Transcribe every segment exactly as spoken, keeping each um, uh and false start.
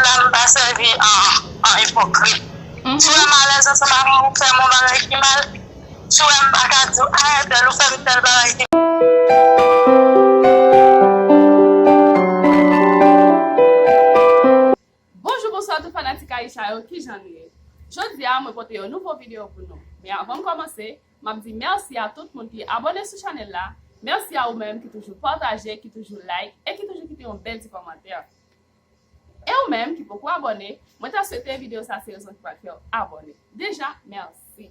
la, m pa sèvi an, an ipokrit. Si w wè m alèz ansanm avè w, ou fè m yon bagay ki mal. Si w wè m pa ka di w, "Arete l, ou fè m tèl bagay ki" Bonjou, bonswa tout fanatik Aisha yo, kijan nou ye? Jodi a, mwen pote yon nouvo videyo pou nou. Men avan m kòmanse, m ap di mèsi a tout moun ki abòne sou chanèl la. Mèsi a ou menm ki toujou pataje, ki toujou like e ki toujou kite yon bèl ti kòmantè. E ou menm ki poko abòne, mwen ta swete videyo sa se rezon ki pral fè w abòne. Deja, mèsi.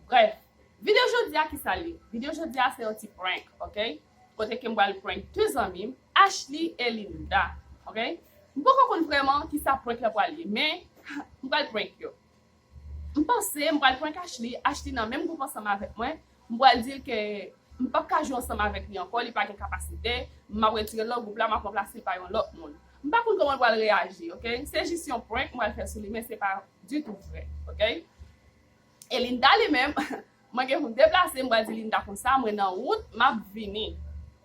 Brèf, videyo jodi a ki sa l ye? Videyo jodi a se yon ti prank, oke? Kote ke m pral prank de zanmi m, Ashley e Linda, oke? M poko konn vrèman ki sa prank la pral ye, men m pral prank yo. M panse m pral prank Ashley, Ashley nan menm gwoup ansanm avèk mwen, m pral di l ke m p ap ka jwe ansanm avèk li ankò, li pa gen kapasite, m ap retire l nan gwoup la, m ap ranplase l pa yon lòt moun. M pa konn kòman l pral reyaji, oke? Se jis yon prank m pral fè sou li, men se pa ditou vrè, oke? E Linda li menm, mwen gen pou m deplase, m pral di Linda konsa, mwen nan wout, m ap vini.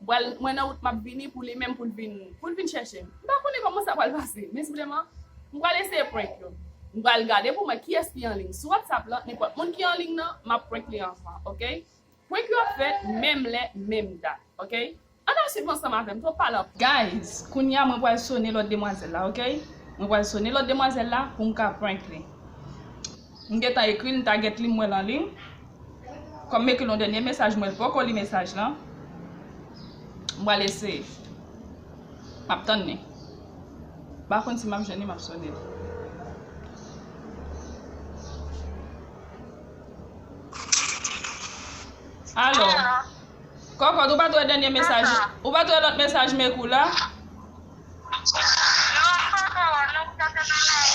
M pral, mwen nan wout, m ap vini pou li menm, pou l vin, pou l vin chèche m. M pa konnen kòman sa pral pase, men senpleman, m pral eseye prank yo. M pral gade pou mwen kiyès ki an liy sou WhatsApp lan, nenpòt moun ki an liy nan, m ap prank li anvan, oke? Prank yo ap fèt menm lè, menm dat, oke? Ann al swiv ansanm avè m, twòp pale anpil. Guys, kounye a mwen pral sone lòt demwazèl la, oke? Mwen pral sone lòt demwazèl la pou m ka prank li. M gentan ekri l, m ta gèt li, m wè l an liy. Kòm m ekri l yon dènye mesaj, m wè l poko li mesaj lan. M pral eseye. M ap tann li. M pa konn si m ap jwenn li, m ap sone l. Alo. Alo. Kòkòt, ou pa t wè dènye mesaj, ou pa t wè lòt mesaj m ekri w la? Non, m poko wè, non, m tande nan lari.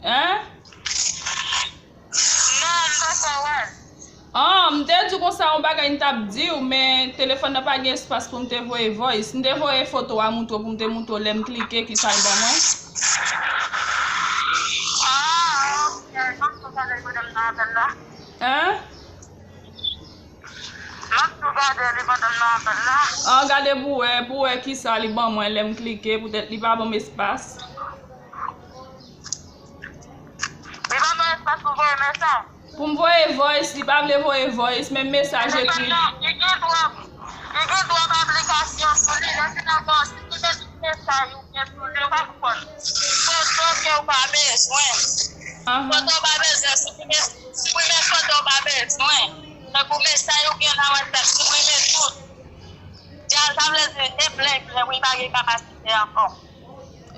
Hein? Non, m poko wè. Ah, m te di w konsa yon bagay m t ap di w, men telefòn nan pa gen espas pou m te voye voice. M te voye foto a montre w pou m te montre w lè m klike ki sa l ban mwen. Ah, ok. Mwen m tou gade pandan m nan apèl la. Hein? Mwen m tou gade li pandan m nan apèl la. Ah, gade pou wè, pou wè ki sa li ban mwen lè m klike, poutèt li pa ban m espas. Li pa ban espas pou voye mesaj. Pou m voye voice, li pa vle voye voice, menm mesaj ekri. Li gen twòp, li gen twòp aplikasyon sou li, lè se nan bon, si ou gen tout mesaj ou gen sou li, ou pa konprann. Foto ke ou pa bezwen. Foto ou pa bezwen, si ou gen, siprimen foto ou pa bezwen. Tankou mesaj ou gen nan WhatsApp, siprimen tout. Dja, sa vle di, e blank, blank, wi, pa gen kapasite ankò.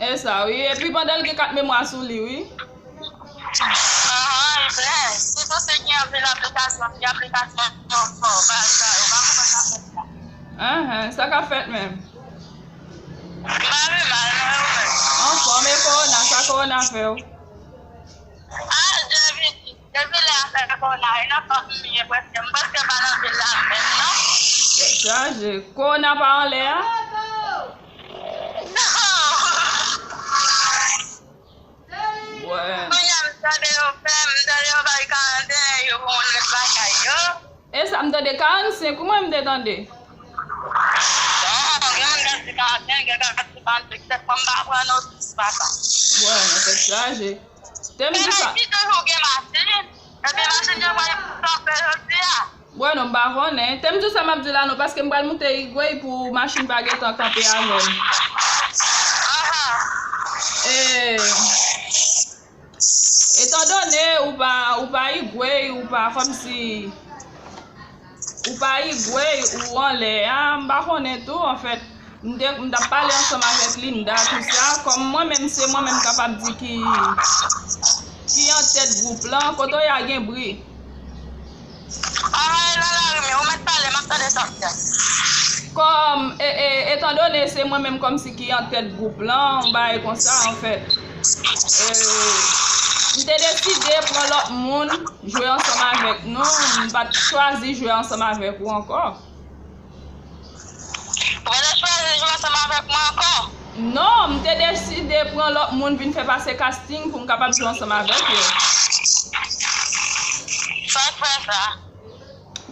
E sa, wi. Epi pandan l gen kat memwa sou li, wi. Ahan, e blank. Sitou si gen anpil aplikasyon, gen aplikasyon yo fò, bagay sa yo, pa konprann sa fè sa. Ahan, sa k ap fèt menm? M pa pi mal, non, e ou menm? Anfòm, e kowona, sa kowona fè w? Ah, Jezi. Depi lè afè kowona, e nan fòs m ye prèske. M prèske pa nan vil la menm, non. Tèt chaje. Kowona pa anlè a? Non. Wè. Kounye a, m tande yo fè, m tande yo bay karannsenk yo pou moun met lakay yo. E sa, m tande karannsenk, ou mwen m te tande? Non, gen moun k ap di karannsenk, gen k ap di karannsenk, se kòm m pa pran notis, papa. Wè, nan tèt chaje. Te m di sa. Ki toujou gen masin, epi masin yo pral kanpe jodi a. Wè non, m pa konnen. Te m di sa m ap di la non, paske m pral moute Igwey pou machin pa gentan kanpe avè m. Ahan. E, etandone ou pa, ou pa Igwey, ou pa kòmsi Ou pa Igwey, ou anlè a, m pa konnen tou, anfèt, m te, m t ap pale ansanm avèk Linda, tou sa, kòm mwen menm, se mwen menm k kapab di ki, ki an tèt gwoup lan, kote w ye a gen bri. Ah, e nan lari m ye, ou mèt pale, m ap tande sa w ap di a. Kòm, e, e, etandone se mwen menm kòmsi ki an tèt gwoup lan, yon bagay konsa, anfèt, e, m te deside pran lòt moun, jwe ansanm avèk nou, m pa t chwazi jwe ansanm avèk ou ankò. Ou pa t chwazi jwe ansanm avèk mwen ankò? Non, m te deside pran lòt moun vin fè pase casting pou m kapab jwe ansanm avèk yo. Sa k fè sa?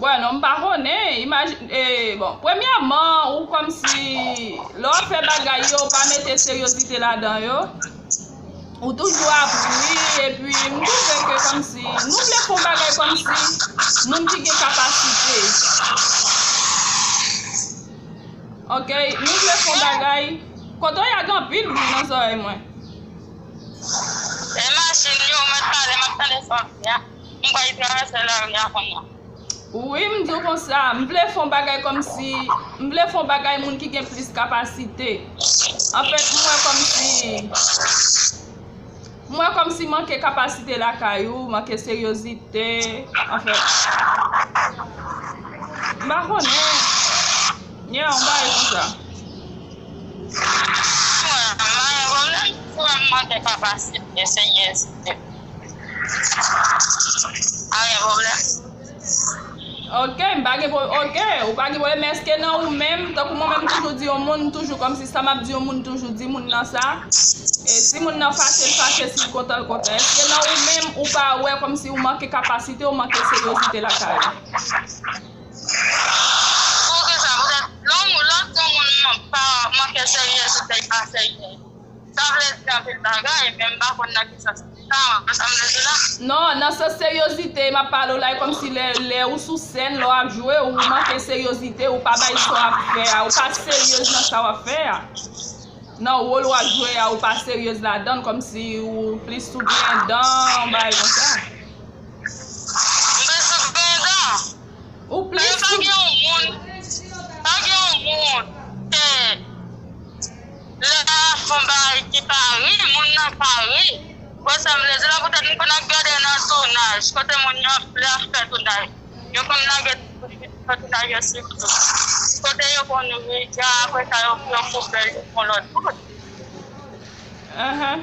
Bwè, non, m pa konnen. Imajine, bon, premyèman, ou kòmsi, lè w ap fè bagay yo, ou pa mete seryozite ladan yo. Ou toujou ap ri, epi m twouve ke kòmsi, nou vle fè yon bagay kòmsi moun ki gen kapasite. Ok, nou vle fè yon bagay. Kote w ye a, gen anpil bri nan zòrèy mwen. E machin yo, mèt pale, m ap tande sa w ap di a. M kwè li travèse lari a kounye a. Wi, m di w konsa, m vle fè yon bagay kòmsi, m vle fè yon bagay moun ki gen plis kapasite. Anfèt, m wè kòmsi, m wè kòmsi manke kapasite lakay ou, manke seryozite, anfèt. M pa konnen. Yeah, yon bagay konsa. Mwen, mwen, mwen, mwen manke kapasite, seryozite. Pa gen pwoblèm. Ok, m pa gen pwoblèm. Ok, ou pa gen pwoblèm. Men èske nan ou menm, tankou mwen menm, m toujou di yon moun, m toujou kòmsi sa m ap di yon moun, m toujou di moun nan sa. E si moun nan fache, l fache, si l kontan, l kontan. Èske nan ou menm, ou pa wè kòmsi ou manke kapasite, ou manke seryozite lakay ou? Poukisa? Poutèt lè yon moun, lè yon moun pa manke seryozite, li pa serye. Sa vle di anpil bagay, men m pa konn nan ki sans li ta, sa m vle di la. Non, nan sans seryozite, m ap pale w la, e kòmsi lè, lè ou sou sèn, lè w ap jwe, ou manke seryozite, ou pa bay sa w ap fè a, ou pa seryez nan sa w ap fè a. Nan wòl w ap jwe a, ou pa seryez ladan l, kòmsi ou plis sou griyen dan, yon bagay konsa. M plis sou griyen dan. Ou plis sou. Pa gen yon moun, pa gen yon moun ke lè a fè yon bagay ki pa ri, moun nan pa ri. Bon, sa m vle di la, poutèt m konn ap gade nan tounaj, kote moun yo ap, lè ap fè tounaj. Yo konn lage ti kout fè tounaj yo sitou. Kote yo konn ri, apre sa yo, yo koupe l, yo fè yon lòt bout. Ahan.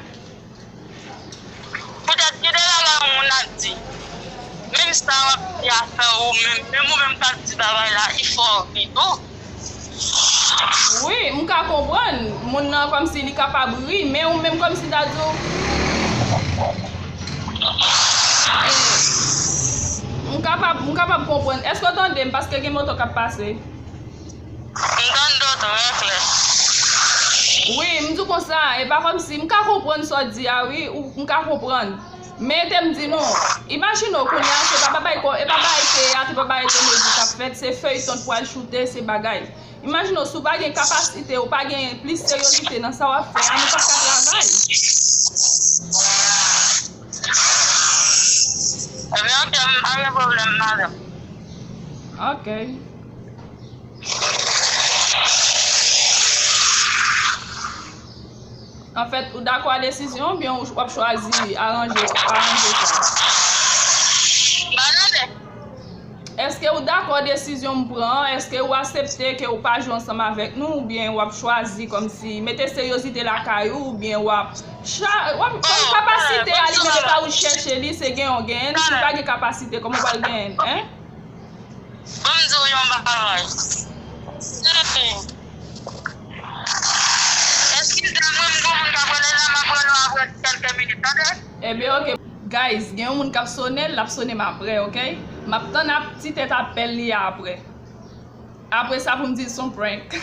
Poutèt gen de bagay yon moun ap di. Menm sa w ap di a fè ou menm, menm ou menm k ap di bagay la, il fò ri tou. Wi, m ka konprann. Moun nan kòmsi li kapab ri, men ou menm kòmsi ta di w, eh, m kapab, m kapab konprann. Èske w tande m? Paske gen moto k ap pase. M tande w trè klè. Wi, m di w konsa, e pa kòmsi, m ka konprann sa w di a, wi, ou, m ka konprann. Men te m di nou, imajine w kounye a, se pa bagay ko-, e pa bagay teyat, e pa bagay komedi k ap fèt, se feyton k pral choute, se bagay. Imajine w, si w pa gen kapasite, ou pa gen plis seryozite nan sa w ap fè a, nou p ap ka travay. Ebyen, ok, m pa gen pwoblèm, madanm. Ok. Anfèt, ou dakò a desizyon oubyen w ap chwazi aranje, aranje sa? M pa tande. Èske ou dakò desizyon m pran an? Èske ou aksepte ke ou pa jwe ansanm avèk nou oubyen w ap chwazi kòmsi mete seryozite lakay ou oubyen w ap cha-, w ap, kòm kapasite a li menm e pa ou chèche li, se genyen w genyen l, si w pa gen kapasite, kòman w pral genyen l, en? Ban m di w yon bagay. Si, eskize mwen, m gon moun k ap rele la, m ap rele w apre kèlke minit, tande? Ebyen, ok. Guys, gen yon moun k ap sonnen, l ap sonnen m apre, ok? M ap tann ap, ti tèt apèl li a apre. Apre sa, pou m di l se yon prank.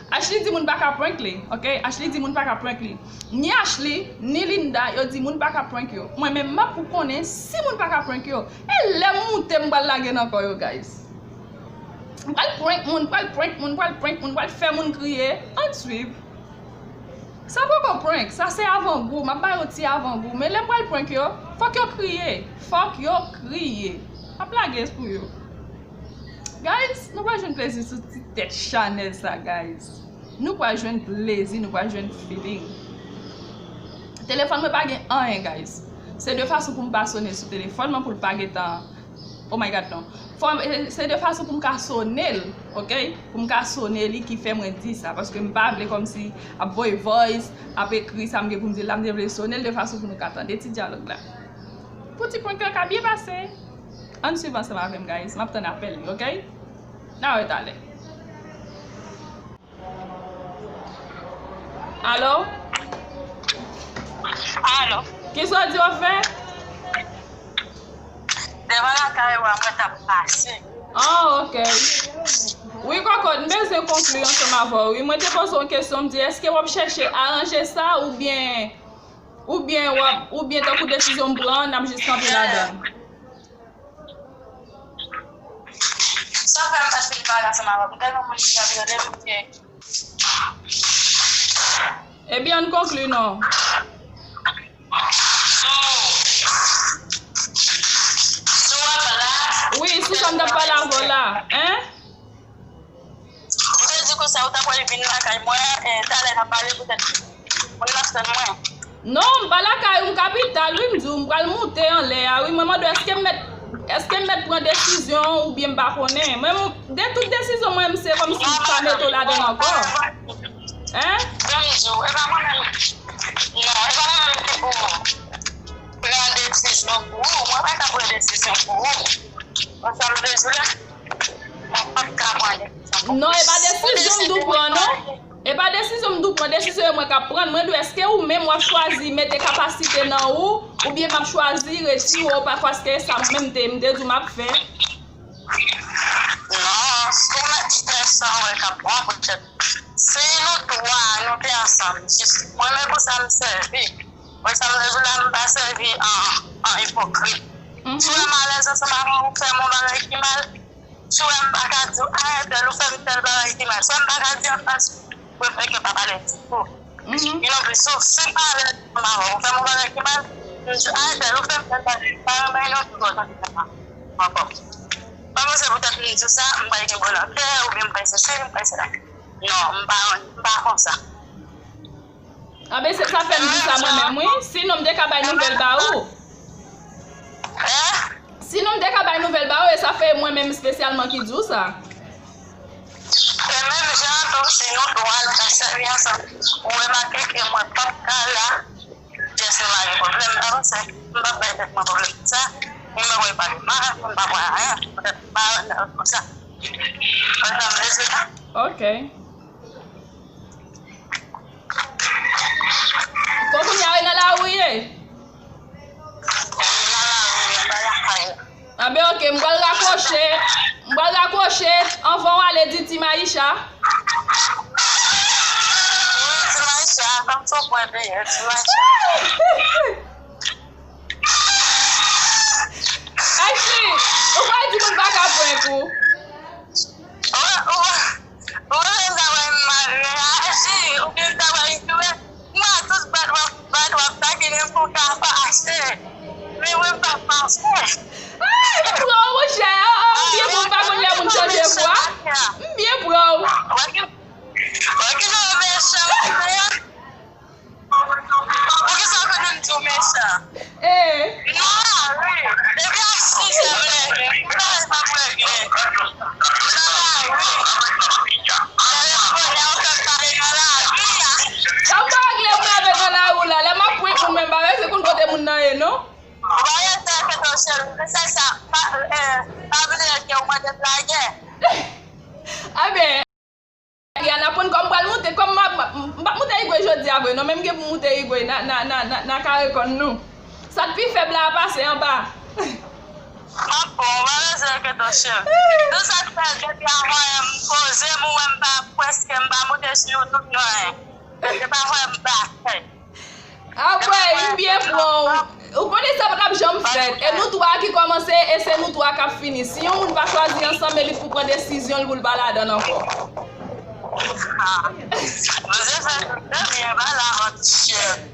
Ashley di moun pa ka prank li, ok? Ashley di moun pa ka prank li. Ni Ashley, ni Linda, yo di moun pa ka prank yo. Mwen menm, m ap pou konnen si moun pa ka prank yo. E lè m moute, m pral lage nan kò yo, guys. M pral prank moun, pral prank moun, pral prank moun, pral fè moun kriye. Ann swiv. Sa poko prank, sa se avangou. M ap ba yo ti avangou. Men lè m pral prank yo, fòk yo kriye. Fòk yo kriye. M ap lage pou yo. Guys, nou pral jwenn plezi sou ti tèt chanèl sa, guys. Nou pral jwenn plezi, nou pral jwenn feeling. Telefòn mwen pa gen anyen, guys. Se de fason pou m pa sonnen sou telefòn mwen, pou l pa gentan, oh my God, non. Fò, se de fason pou m ka sonnen l, ok? Pou m ka sonnen li ki fè mwen di sa, paske m pa vle kòmsi ap voye voice, ap ekri sa m gen pou m di la, m te vle sonnen l de fason pou nou ka tande ti dyalòg la. Pou ti prank la ka byen pase. Ann swiv ansanm avè m, guys. M ap tann apèl li, ok? N a wè talè. Alo? Alo? Kisa w di w ap fè? Devan lakay ou a, mwen t ap pase. Ah, ok. Wi, Kòkòt, m bezwen konkli ansanm avè w, wi. Mwen te poze w yon kesyon, m di, èske w ap chèche aranje sa oubyen, oubyen w ap, oubyen tankou desizyon m pran an, n ap jis kanpe ladan l? Sa fè m pa t fin pale ansanm avè w. M tèlman moun ki ap rele m ke Ebyen, ann konkli non. Wi, sou sa m t ap pale avè w la. Hein? Ou te di konsa, ou ta pral vin lakay mwen, eh, talè n ap pale poutèt moun nan tann mwen. Non, m pa lakay ou, m kapital, wi, m di w, m pral moute anlè a, wi, mwen mande w, èske m mèt, èske m mèt pran desizyon oubyen m pa konnen. Mwen, m, de tout desizyon mwen, m se kòmsi m pa mete w ladan l ankò. Hein? Ban m di w, e pa mwen menm, non, e pa mwen menm ki pou pran desizyon pou ou, mwen pa ka pran desizyon pou ou. Konn sa m vle di w la? Mwen p ap ka pran desizyon pou ou. Non, e pa desizyon m dou pran, non. E pa desizyon m dou pran, desizyon e mwen k ap pran. Mwen di w, èske ou menm w ap chwazi mete kapasite nan ou, oubyen m ap chwazi retire w pa paske e sa mwen menm te, m te di w m ap fè? Non, si w mèt fè sa, w wè k ap bon poutèt. Si nou twa, nou te ansanm, jis mwen menm pou sa m sèvi. Mwen sa m vle di w la, m pa sèvi an, an ipokrit. Si w wè m alèz ansanm avè w, ou fè m yon bagay ki mal, si w wè m pa ka di w, a entèl, ou fè m tèl bagay ki mal. Si w wè m pa ka di anfas, ou prefere ke pa pale ditou. E non plis, si w si m pa alèz ansanm avè w, ou fè m yon bagay ki mal, m di, a entèl, ou fè m tèl bagay, m pa renmen non, m di w tande sa ankò. Pa panse poutèt m di w sa, m pral gen bò nan kè, oubyen m pral sesi, m pral sela. Non, m pa, m pa konsa. Anben, se sa fè m di sa mwen menm, wi. Sinon, m te ka bay nouvèl ba ou. Sinon, m te ka bay nouvèl ba ou, e sa fè mwen menm espesyalman ki di w sa. E menm jan tou, si nou twa nou ta sèvi ansanm, ou remake ke mwen p ap ka la, jès nou pa gen pwoblèm, m pa panse, m p ap bay tèt mwen pwoblèm pou sa. Nimewo e pa li mal, m pa pran anyen, poutèt m pa konsa. Konn sa m vle di w la? Ok. Bon, kounye a, w nan lari w ye? Anben, ok, m pral rakwoche. M pral rakwoche anvan w ale, di Ti Maïcha. Wi, Ti Maïcha, kòm se w pran dèyè, Ti Maïcha. Ashley, ou pral di moun pa ka prank ou. Ou, ou, ou renmen sa wè m mal, men Ashley, ou gen sa wè m mal. Mwen tout bat w ap, bat w ap takinen m pou w ka fache. Men mwen pa fache. Ah, m pran w, monchè. Oh, oh, m byen pran w, m pa konn lè moun chanje vwa. M byen pran w. Wè ki, wè ki jan w mechan, monchè. Poukisa w vin di w mechan? Eh. Non, wi. Depi a sis an m leve, m pa wè m ap regle. M nan lari. Lè m konnen w fè m pale nan lari a. Sa m pa regle m lave nan lari w la. Lè m ap prank moun, mwen m pa bezwen konn kote moun nan ye, non. Ou pa rete kete w cheri. Se sèl sa. Pa, eh, pa bliye ke ou mande m lagè. Anben. N ap konn kòm m pral moute, kòm m ap, m p ap moute Igwe jodi a vre, non, men m gen pou moute Igwe, n a, n a, n a, n a, n a kare kòn nou. Sa k pi fèb la a pase anba. M ap bon, w pa bezwen enkyete w, cheri. Se sa k fè depi avan yè m poze m, ou wè m pa, prèske m pa moute sou YouTube, non, en. Se pa vre m pa fè. Apre, m byen pran w. Ou konnen sa pa t ap janm fèt. E nou twa ki kòmanse, e se nou twa k ap fini. Si yon moun pa chwazi ansanm, e li k pou pran desizyon l pou l pa ladan l ankò. Ah. Mwen se fè tout byen, pa la honte, cheri.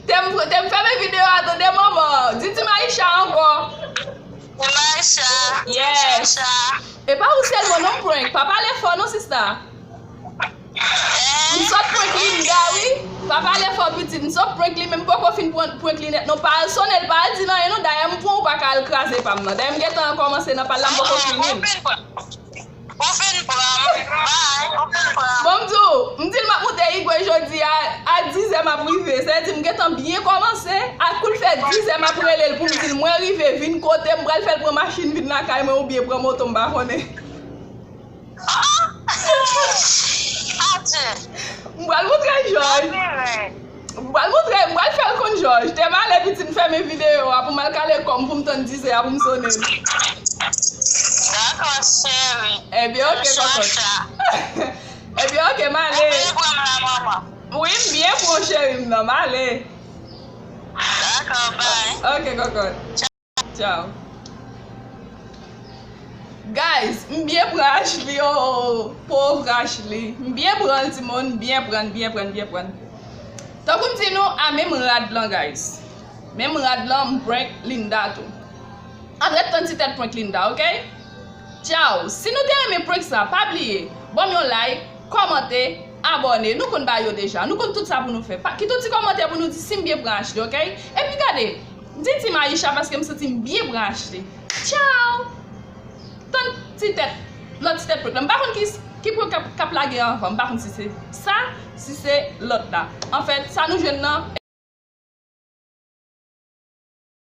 Te m, te m fèmen videyo a, tande manman. Di Ti Maïcha ankò. Ti Maïcha. Yes. Ti Maïcha. E pa ou sèlman non, prank. Pa pale fò non, sista. M sot prank Linda, wi. Pa pale fò pitit. M sot prank li, men m poko fin pran-, prank li nèt non. Pa al sonnen l, pa al di l anyen non. Dayè, m pran ou pa ka al kraze pa m nan. Dayè, m gentan kòmanse nan pale la, m poko fini l. Ou fin pran m. Bay, ou fin pran m. Bon, m di w, m di l m ap moute Igwe jodi a, a dizè m ap rive. Sa vle di m gentan byen kòmanse. A kou l fè dizè m ap rele l pou m di l mwen rive, vin kote m, pral fè l pran machin vin lakay mwen oubyen pran moto, m pa konnen. Ah! Adje! M pral montre Jòj. M pral montre, m pral fè l konn Jòj, te m ale pitit, m fèmen videyo a pou m al kale kò m pou m tann dizè a pou m sonnen l. Dakò, cheri. Ebyen, oke, kòkòt. Ebyen, oke, m ale. Ou pran m la, manman. Wi, m byen pran cheri m nan, m ale. Dakò, bye. Oke, kòkòt. Tchaw. Guys, m byen pran Ashley, oh, pòv Ashley. M byen pran l, timoun, m byen pran, byen pran, byen pran. Tankou m di nou, a menm rad lan, guys. Menm rad lan, m prank Linda tou. Ann ret tann ti tèt prank Linda, oke? Tchaw. Si nou te renmen prank sa, pa bliye, ban m yon like, kòmante, abòne. Nou konn bagay yo deja. Nou konn tout sa pou nou fè. Pa, kite yon ti kòmantè pou nou di si m byen pran Ashley, oke? Epi gade, di Team Aisha paske m santi m byen pran Ashley. Tchaw! Tann ti tèt, lòt ti tèt prank lan. M pa konn ki, ki prank k ap, k ap lage anvan. M pa konn si se sa, si se lòt la. Anfèt, sa nou jwenn nan.